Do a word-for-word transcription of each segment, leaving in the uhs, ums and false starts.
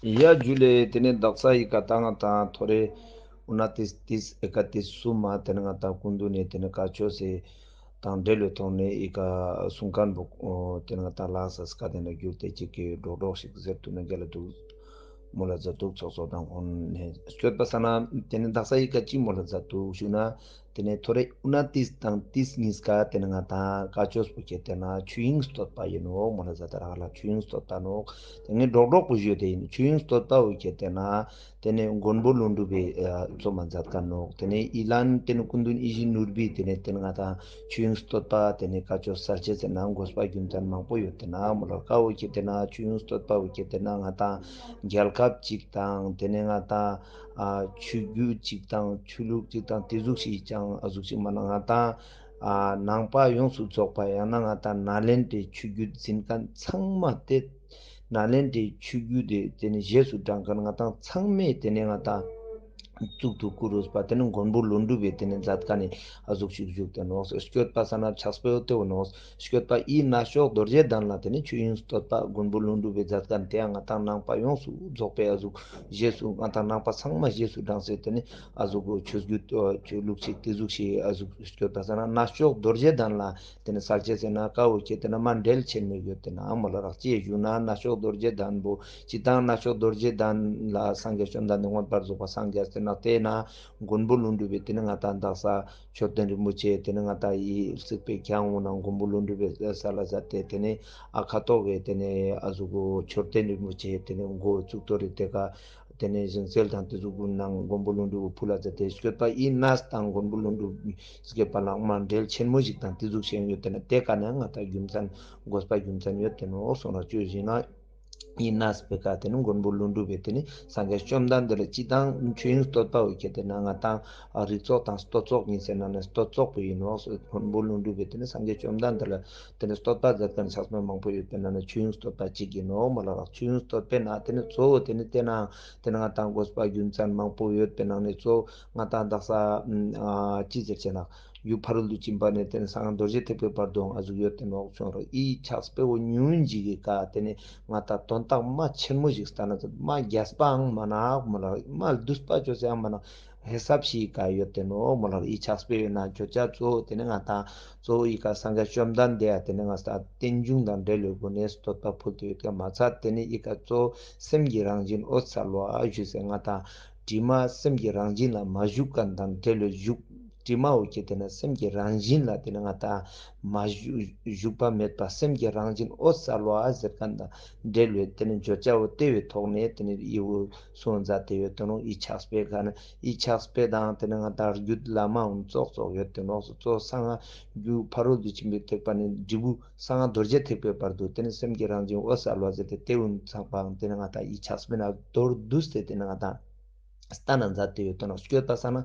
ཡ་ཇུ་ལེ། ཏེ་ནེ་དག་ས་ཨི་ཀ་ཏ་ང་ཏང་ཐོ་རེ་ཨུ་ན་ཏིས་ཏིས་ཨེ་ཀ་ཏིས་སུ་མ་ཏེ་ནེ་ང་ཏང་སྐུ་མདུན་ནེ་ཏེ་ནེ་བཀའ་ཆོས་སི་དང་འབྲེལ་བའི་ཐོག་ནེ་ཨི་ཀ་གསུང་མཁན་པོ་ཏེ་ནེ་ང་ཏང་ལ་སི་ཀ་ཏེ་ནེ་གྱུར་ཏེ་ཅིག་གི་སྒྲོག་སྒྲོག་ཞིག་ཟེར་ཏུ་ན་རྒྱལ་ལ་འདུག་མོལ་ལ་མཛད་འདུག་ཚོགས་གཙོ་དང་ཁོང་ནེ་སྐྱོད་པ་ས་ན་ཏེ་ནེ་དག་ས་ཨི་ཀ་ཅི་མོལ་ལ་མཛད་འདུག་ཞུ་ན། ཏེ་ནེ་ཐོ་རེ་ཨུ་ན་ཏིས་དང་ཏིས་གཉིས་ཀ་ཏེ་ནེ་ང་ཏང་བཀའ་ཆོས་པོ་ཁྱེར་ཏེ་ན་ཆོས་དབྱིངས་བསྟོད་པ་ཨིན་ནོག་མོལ་ལ་མཛད་དེ་རག་ལ། ཆོས་དབྱིངས་བསྟོད་པ་ནོག། ཏེ་ནེ་སྒྲོག་སྒྲོག་པོ་ཞུས་ཏེ་ཨིན། ཆོས་དབྱིངས་བསྟོད་པ་བོ་ཁྱེར་ཏེ་ན་ཏེ་ནེ་མགོན་པོ་ཀླུ་སྒྲུབ་པའི་ཨ་རྩོམ་མ་མཛད་མཁན་ནོག། ཏེ་ནེ་ཨི་ལན་ཏེ་ནེ་སྐུ་མདུན་ཡིད་བཞིན་ནོར་བུའི་ཏེ་ནེ་ཏེ་ནེ་ང་ཏང་ཆོས་དབྱིངས་བསྟོད་པ་ཏེ་ནེ་བཀའ་ཆོས་གསལ་བྱེད་ཟེར་ན་དགོས་པ་རྒྱུ་མཚན་མང་པོ་ཡོད་ཏེ་ན་མོལ་ལ་རག་ག། བོ་ཁྱེར་ཏེ་ན་ཆོས་དབྱིངས་བསྟོད་པ་བོ་ཁྱེར་ཏེ་ན་ང་ཏང་རྒྱལ་ཁབ་ཅིག་དང་ཏེ་ནེ་ང་ཏང་ཨ་ཆོས་བརྒྱུད་ཅིག་དང་ཆོས་ལུགས་ཅིག་དང་ཏེ་ཟུག་ཞིག་ཀྱང་ཨ་ཟུག་ཞིག་མ་ན་ང་ཏང་ཨ་ནང་པ་ཡོངས་སུ་རྫོགས་པ་ཡང་ན་ང་ཏང་ནཱ་ལེནྡྲའི་ཆོས་བརྒྱུད་འཛིན་མཁན་ཚང་མ་ཏེ་ནཱ་ལེནྡྲའི་ཆོས་བརྒྱུད་དེ་ཏེ་ནེ་རྗེས་སུ་འབྲང་མཁན་ང་ཏང་ཚང་མས་ཏེ་ནེ་ང་ཏང་གཙུག་ཏུ་བཀུར་རུས་པ་ཏེ་ནེ་མགོན་པོ་ཀླུ་སྒྲུབ་པའི་ཏེ་ནེ་མཛད་མཁན་ནི་ཨ་ཟུག་ཞིག་བཞུགས་ཏེ་ནོག། སྐྱོད་པ་ས་ན་ཕྱག་དཔེ་བོ་ཏེ་བོ་ནོག། སྐྱོད་པ་ཨི་ན་གཞོགས་རྡོ་རྗེ་གདན་ལ་ཏེ་ནེ་ཆོས་དབྱིངས་བསྟོད་པ་མགོན་པོ་ཀླུ་སྒྲུབ་པའི་མཛད་མཁན་ཏེ་ཡང་ང་ཏང་ནང་པ་ཡོངས་སུ་རྫོགས་པའི་ཨ་ཟུག་རྗེས་སུ་ང་ཏང་ནང་པ་ཚང་མ་རྗེས་སུ་འབྲངས་སེ་ཏེ་ནེ་ཨ་ཟུག་གི་ཆོས་བརྒྱུད་ཨ་ཆོས་ལུགས་ཤིག་ཏེ་ཟུག་ཞིག་ཨ་ཟུག་སྐྱོད་པ་ས་ན་ན་གཞོགས་རྡོ་རྗེ་གདན་ལ་ཏེ་ནེ་གསལ་བྱེད་ཟེར་ན་ཀ་བོ་ཁྱེར་ཏེ་ན་མ་འབྲེལ་ཆེན་མོ་ཡོད་ཏེ་ན་མོལ་ལ་རག། ཅི་ཞུ་ན་ན་གཞོགས་རྡོ་རྗེ་གདན་པོ་སྤྱི་དང་ན་གཞོགས་རྡོ་རྗེ་གདན་ལ་སངས་རྒྱས་བཅོམ་ལྡན་འདས་མངོན་པར་རྫོགས་པ་སངས་རྒྱས་ཏེ་ན་ཏེ་ན་མགོན་པོ་ཀླུ་སྒྲུབ་པའི་ཏེ་ནེ་ང་ཏང་དག་ས་མཆོད་རྟེན་རིན་པོ་ཆེ་ཏེ་ནེ་ང་ཏང་ཡི་རྩིག་པའི་གྱང་འོ་ན་མགོན་པོ་ཀླུ་སྒྲུབ་པའི་ས་ལ་ཟ་ཏེ་ཏེ་ནེ་ཨ་ཁ་ཐོག་གི་ཏེ་ནེ་ཨ་ཟུག་གི་མཆོད་རྟེན་རིན་པོ་ཆེ་ཏེ་ནེ་མགོ་བཙུགས་ཏོ་རེ་ཏེ་ཀ་ཏེ་ནེ་བཞེངས་གསལ་དང་ཏེ་ཟུག་གི་ནང་མགོན་པོ་ཀླུ་སྒྲུབ་པོ་ཕུལ་ལ་ཟ་ཏེ་སྐྱོད་པ་ཨི་ན་དང་མགོན་པོ་ཀླུ་སྒྲུབ་སྐྱོད་པ་ལ་མ་འབྲེལ་ཆེན་མོ་ཞིག་དང་ཏེ་ཟུག་ཞིག་ཡོད་ཏེ་ན་ཏེ་ཀ་ནེ་ང་ཏང་རྒྱུ་མཚན་དགོས་པ་རྒྱུ་མཚན་ཡོད་ཏེ་ནོག་སོང་ན་ཅོ་ཞིག་ན། ཨི་ན་སྤེ་ཀ་ཏེ་ནེ་མགོན་པོ་ཀླུ་སྒྲུབ་པའི་ཏེ་ནེ་སངས་རྒྱས་བཅོམ་ལྡན་འདས་ལ་སྤྱི་དང་ཆོས་དབྱིངས་བསྟོད་པ་བོ་ཁྱེར་ཏེ་ན་ང་ཏང་ཨ་རིགས་ཚོགས་དང་བསྟོད་ཚོགས་གཉིས་ཟེར་ན་ནི་བསྟོད་ཚོགས་པོ་ཨིན་ནོག། མགོན་པོ་ཀླུ་སྒྲུབ་པའི་ཏེ་ནེ་སངས་རྒྱས་བཅོམ་ལྡན་འདས་ལ་ཏེ་ནེ་བསྟོད་པ་མཛད་མཁན་ཕྱག་དཔེ་མང་པོ་ཡོད་པའི་ནང་ནེ་ཆོས་དབྱིངས་བསྟོད་པ་གཅིག་ཨིན་ནོག་མོལ་ལ་རག། ཆོས་དབྱིངས་བསྟོད་པའི་ནང་ཏེ་ནེ་གཙོ་བོ་ཏེ་ནེ་ཏེ་ན་ཏེ་ནེ་ང་ཏང་དགོས་པ་རྒྱུ་མཚན་མང་པོ་ཡོད་པའི་ནང་ནེ་གཙོ་བོ་ང་ཏང་དག་ས་ཨ་ཅི་ཟེར་ཅེ་ན། རྒྱུ་ཕ་རོལ་ཏུ་ཕྱིན་པ་ནེ་ཏེ་ནེ་གསང་སྔགས་རྡོ་རྗེ་ཐེག་པའི་བར་དུའང་ཨ་ཟུག་ཡོད་ཏེ་ནོག་ཆོས་ར་ཨི་ཕྱག་དཔེ་བོ་ཉུང་ངུན་ཞིག་གི་ཀ་ཏེ་ནེ་ང་ཏང་དོན་དག་མ་ཆེན་མོ་ཞིག་སྟན་ན་ཚ་མ་རྒྱས་པའང་མ་ནག་མོལ་ལ་མ་བསྡུས་པ་ཅོ་ཟེར་ཡང་མ་ནག་ཧེ་སབ་ཞིག་གི་ཀ་ཡོད་ཏེ་ནོག་མོལ་ལ་ཨི་ཕྱག་དཔེ་ཡོད་ན་ཅོ་ཅ་གཙོ་བོ་ཏེ་ནེ་ང་ཏང་གཙོ་བོ་ཨི་ཀ་སངས་རྒྱས་བཅོམ་ལྡན་འདས་ཏེ་ནེ་ང་ཏང་རྟེན་འབྱུང་དང་འབྲེལ་བའི་སྒོ་ནེ་བསྟོད་པ་ཕུལ་ཏེ་ཡོད་ཀ་མ་ཚད་ཏེ་ནེ་ཨི་ཀ་གཙོ་བོ་སེམས་ཀྱི་རང་བཞིན་འོད་གསལ་བ་ཞུ་ཟེར་ང་ཏང་དྲི་མ་སེམས་ཀྱི་རང་བཞིན་ལ་མ་ཞུགས་མཁན་དང་འབྲེལ་བའི་ཞུགས་དྲི་མ་བོ་ཁྱེར་ཏེ་ན་སེམས་ཀྱི་རང་བཞིན་ལ་ཏེ་ནེ་ང་ཏང་མ་ཞུགས་པ་མེད་པ་སེམས་ཀྱི་རང་བཞིན་འོད་གསལ་བ་ཟེར་མཁན་དང་འབྲེལ་བའི་ཏེ་ནེ་བརྗོད་བྱ་བོ་ཏེ་བོའི་ཐོག་ནེ་ཏེ་ནེ་ཨི་བོ་གསུངས་མཛད་དེ་ཡོད་ཏེ་ནོག། ཨི་ཕྱག་དཔེ་ཀ་ནེ་ཨི་ཕྱག་དཔེ་དང་ཏེ་ནེ་ང་ཏང་རྒྱུད་བླ་མའང་ཙོགས་ཙོགས་ཡོད་ཏེ་ནོག། གཙོ་བོ་གསང་སྔགས་རྒྱུ་ཕ་རོལ་ཏུ་ཕྱིན་པའི་ཐེག་པ་ནི་འབྲས་བུ་གསང་སྔགས་རྡོ་རྗེ་ཐེག་པའི་བར་དུ་ཏེ་ནེ་སེམས་ཀྱི་རང་བཞིན་འོད་གསལ་བ་ཟེར་ཏེ་ཏེ་བོ་ཚང་པའང་ཏེ་ནེ་ང་ཏང་ཨི་ཕྱག་དཔེ་ན་མདོར་བསྡུས་ཏེ་ཏེ་ནེ་ང་ཏང་སྟན་ན་མཛད་དེ་ཡོད་ཏེ་ནོག། སྐྱོད་པ་ས་ན་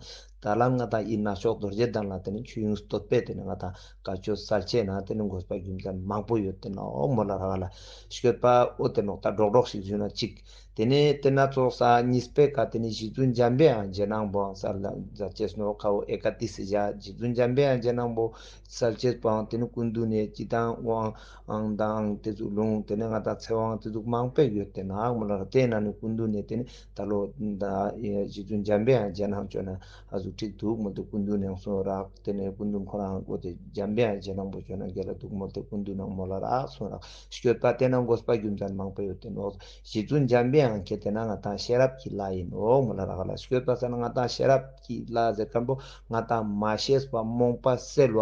ད་ལན་ང་ཏང་ཨི་ན་གཞོགས་རྡོ་རྗེ་གདན་ལ་ཏེ་ནེ་ཆོས་དབྱིངས་བསྟོད་པའི་ཏེ་ནེ་ང་ཏང་བཀའ་ཆོས་གསལ་བྱེད་ན་ཏེ་ནེ་དགོས་པ་རྒྱུ་མཚན་མང་པོ་ཡོད་ཏེ་ནོག་མོལ་ལ་རག་ལ། སྐྱོད་པ་འོ་ཏེ་ནོག་ད་སྒྲོག་སྒྲོག་ཞིག་ཞུ་ན་གཅིག། ཏེ་ནེ་ཏེ་ན་ཙོགས་ས་གཉིས་པའི་ཀ་ཏེ་ནེ་རྗེ་བཙུན་འཇམ་པའི་དབྱངས་རྗེས་གནང་པོའང་གསལ་ལ་མཛད་ཅེས་ནོག། ཁ་བོ་ཨེ་ཀ་ཏི་སི་ཇ་རྗེ་བཙུན་འཇམ་པའི་དབྱངས་རྗེས་གནང་པོ་གསལ་བྱེད་པོའང་ཏེ་ནེ་སྐུ་མདུན་ནེ་སྤྱི་དང་དབང་ཨང་དང་ཏེ་ཟུག་ལུང་ཏེ་ནེ་ང་ཏང་ཚེ་དབང་ཏེ་ཟུག་མང་པོ་ཡོད་ཏེ་ནོག་མོལ་ལ་རག། ཏེ་ན་ནི་སྐུ་མདུན་ནེ་ཏེ་ནེ་ད་ལོ་ད་རྗེ་བཙུན་འཇམ་པའི་དབྱངས་རྗེས་གནང་ཅོ་ན་ཨ་ཟུག་ཁྲིག་འདུག་མོལ་ཏེ་སྐུ་མདུན་ནེ་གསུངས་རག། ཏེ་ནེ་སྐུ་མདུན་ཁོ་རང་གོ་ཏེ་འཇམ་པའི་དབྱངས་རྗེས་གནང་པོ་ཅོ་ན་དགེ་ལ་འདུག་མོལ་ཏེ་སྐུ་མདུན་ནང་མོལ་ལ་རག་གསུངས་རག། སྐྱོད་པ་ཏེ་ན་དགོས་པ་རྒྱུ་མཚན་མང་པོ་ཡོད་ཏེ་ནོག། རྗེ་བཙུན་འཇམ་པའི་དབྱངས་ཁྱེར་ཏེ་ན་ང་ཏང་ཤེས་རབ་ཀྱི་ལྷ་ཨིན་ནོག་མོལ་ལ་རག་ལ། སྐྱོད་པ་ས་ན་ང་ཏང་ཤེས་རབ་ཀྱི་ལྷ་ཟེར་མཁན་པོ་ང་ཏང་མ་ཤེས་པ་རྨོངས་པ་སེལ་བ་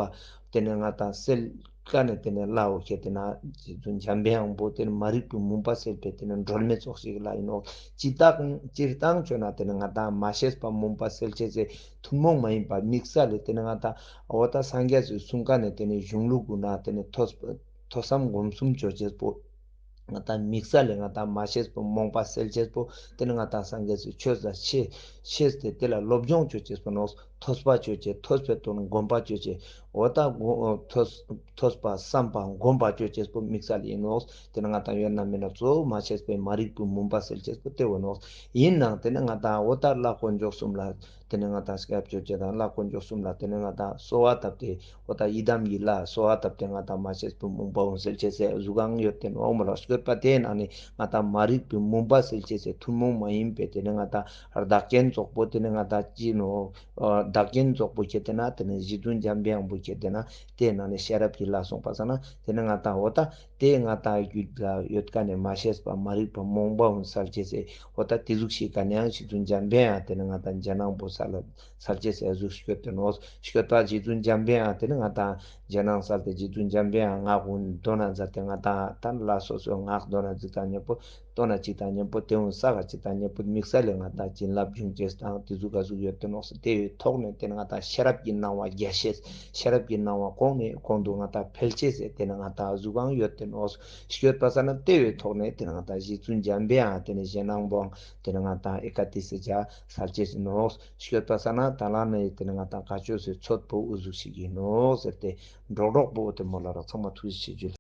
ཏེ་ནེ་ང་ཏང་སེལ་ཀ་ནེ་ཏེ་ནེ་ལྷ་བོ་ཁྱེར་ཏེ་ན་རྗེ་བཙུན་འཇམ་པའི་དབྱངས་པོ་ཏེ་ནེ་མ་རིག་པའི་མུན་པ་སེལ་བའི་ཏེ་ནེ་སྒྲོན་མེ་ཙོགས་ཤིག་ལྷ་ཨིན་ནོག། སྤྱིར་བཏང་སྤྱིར་བཏང་ཅོ་ན་ཏེ་ནེ་ང་ཏང་མ་ཤེས་པ་རྨོངས་པ་སེལ་ཅེས་སི་ཐུན་མོང་མ་ཡིན་པ་དམིགས་བསལ་ལས་ཏེ་ནེ་ང་ཏང་འོ་ད་སངས་རྒྱས་སི་གསུང་ཀ་ནེ་ཏེ་ནེ་གཞུང་ལུགས་གུན་ན་ཏེ་ནེ་ཐོས་ཐོས་བསམ་སྒོམ་གསུམ་ཅོ་ཅེས་པོ། ང་ཏང་དམིགས་བསལ་ལས་ང་ཏང་མ་ཤེས་པ་རྨོངས་པ་སེལ་ཅེས་པོ་ཏེ་ནེ་ང་ཏང་སངས་རྒྱས་སི་ཆོས་ལ་ཤེས་ཤེས་ཏེ་ཏེ་ལ་སློབ་སྦྱོང་ཅོ་ཅེས་པོ་ནོག། ཐོས་པ་ཅོ་ཅེས། ཐོས་པའི་དོན་སྒོམ་པ་ཅོ་ཅེས། འོ་ད་སྒོ་ཐོས་ཐོས་པ་བསམ་པ་སྒོམ་པ་ཅོ་ཅེས་པོ་དམིགས་བསལ་ཡིན་ནོག། དེ་ནེ་ང་ཏང་ཡོད་ན་མེད་ན་གཙོ་བོ་མ་ཤེས་པའི་མ་རིག་པའི་མུན་པ་སེལ་ཅེས་པོ་དེ་བོ་ནོག། ཡིན་ནའང་དེ་ནེ་ང་ཏང་འོ་ད་ལྷ་དཀོན་མཆོག་གསུམ་ལ་དེ་ནེ་ང་ཏང་སྐྱབས་བཅོལ་ཅེས་དང་ལྷ་དཀོན་མཆོག་གསུམ་ལ་དེ་ནེ་ང་ཏང་གསོལ་བ་བཏབ་སྟེ་འོ་ད་ཡི་དམ་ཡི་ལྷ་གསོལ་བ་བཏབ་སྟེ་ང་ཏང་མ་ཤེས་པའི་མུན་པ་བོ་སེལ་ཅེས་སི་གཟུགས་ཁང་ཡོད་དེ་ནོག་མོལ་ལ། སྐྱོད་པ་དེའི་ནང་ནེ་ང་ཏང་མ་རིག་པའི་མུན་པ་སེལ་ཅེས་སི་ཐུན་མོང་མ་ཡིན་པའི་དེ་ནེ་ང་ཏང་བདག་རྐྱེན་ཙོགས་པོ་དེ་ནེ་ང་ཏང་ཅི་ནོག། བདག་རྐྱེན་ཙོགས་པོ་ཁྱེར་ཏེ་ན་དེ་ནེ་རྗེ་བཙུན་འཇམ་པའི་དབྱངས་པོ་ཁྱེར་ཏེ་ན་དེའི་ནང་ནེ་ཤེས་རབ་ཀྱི་ལྷ་གསུངས་པ་སང་ན་དེ་ནེ་ང་ཏང་འོ་ད་དེ་ང་ཏང་རྒྱུད་ལ་ཡོད་ཁན་ནི་མ་ཤེས་པ་མ་རིག་པ་མུན་པ་བོ་སེལ་ཅེས་སི་འོ་ད་དེ་ཟུག་ཤིག་ག་ནེ་ཡང་རྗེ་བཙུན་འཇམ་པའི་དབྱངས་དེ་ནེ་ང་ཏང་རྒྱ་ནག་པོ་སལ་སལ་ཅེས་སི་ཟུག་སྐྱོད་དེ་ནོག། སྐྱོད་པ་རྗེ་བཙུན་འཇམ་པའི་དེ་ནེ་ང་ཏང་རྒྱ་ནག་སལ་ཏེ་རྗེ་བཙུན་འཇམ་པའི་སྔགས་ཀུན་མདོར་ན་མཛད་དེ་ང་ཏང་ད་ལ་སོ་སོའི་སྔགས་མདོར་ན་ཅིག་དང་མཉམ་པོ་མདོར་ན་ཅིག་དང་མཉམ་པོ་དེ་འུན་ས་ག་ཅིག་དང་མཉམ་པོ་དམིགས་བསལ་ལས་ང་ཏང་བྱིན་རླབས་འབྱུང་ཅེས་དང་དེ་ཟུག་ག་ཟུག་ཡོད་དེ་ནོག་སེ། དེའི་ཐོག་ནེ་དེ་ནེ་ང་ཏང་ཤེས་རབ་ཀྱི་སྣང་བ་རྒྱས་ཤེས། ཤེས་རབ་ཀྱི་སྣང་བ་གོང་ནེ་གོང་དུ་ང་ཏང་འཕེལ་ཅེས་སི་དེ་ནེ་ང་ཏང་གཟུགས་ཁང་ཡོད་དེ་ནོག། སྐྱོད་པ་སང་ན་དེའི་ཐོག་ནེ་དེ་ནེ་ང་ཏང་རྗེ་བཙུན་འཇམ་པའི་དེ་ནེ་ཞེ་སྣང་བོའང་དེ་ནེ་ང་ཏང་ཨེ་ཀ་ཏི་སི་ཇ་སལ་ཅེས་སི་ནོག། སྐྱོད་པ་སང་ན་ད་ལ་ནེ་དེ་ནེ་ང་ཏང་བཀའ་ཆོས་སི་ཚོད་པོ་འུ་ཟུག་ཤིག་ཡིན་ནོག་ཟེར་ཏེ་འགྲོགས་འགྲོགས་པོ་དེ་མོལ་ལ་རོགས། ཚང་མ་ཐུགས་རྗེ་ཆེ་ཞུ།